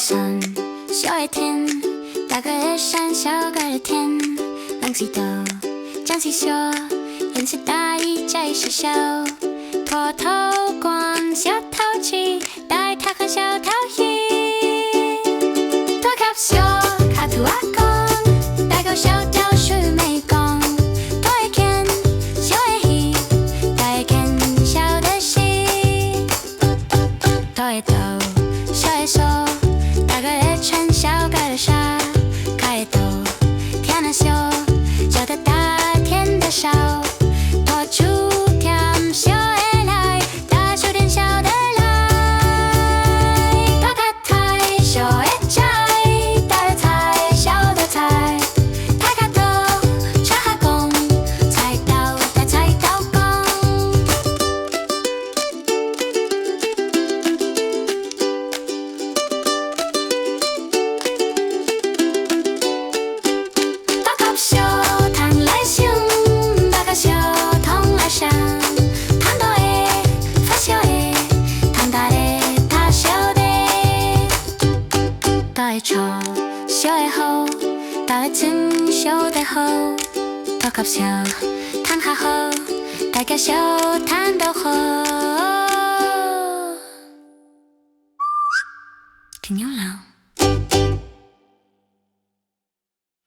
山，小的天，大个的山，小个的天，人是大，醬是小，人是大，伊才是小。大頭觀，小頭鼠，大頭看小頭魚。大甲小，跤兔仔公，大狗小狗須眉公。大的見，小的魚，大的見，小的死。大的刀，小的手，大个的穿，小个的衫，跤的刀，天的小，小的大，天的少。大樹添小的來，大樹添小的來。大較大，小的菜，大的菜，小的菜。大較刀，小較公，菜刀大菜刀公。大甲小趁來省，大甲小通來省。趁大的發小的，趁大的趁小的。大的錯，小的好，大的穿，小的好。大甲小趁較好，大甲小趁都好。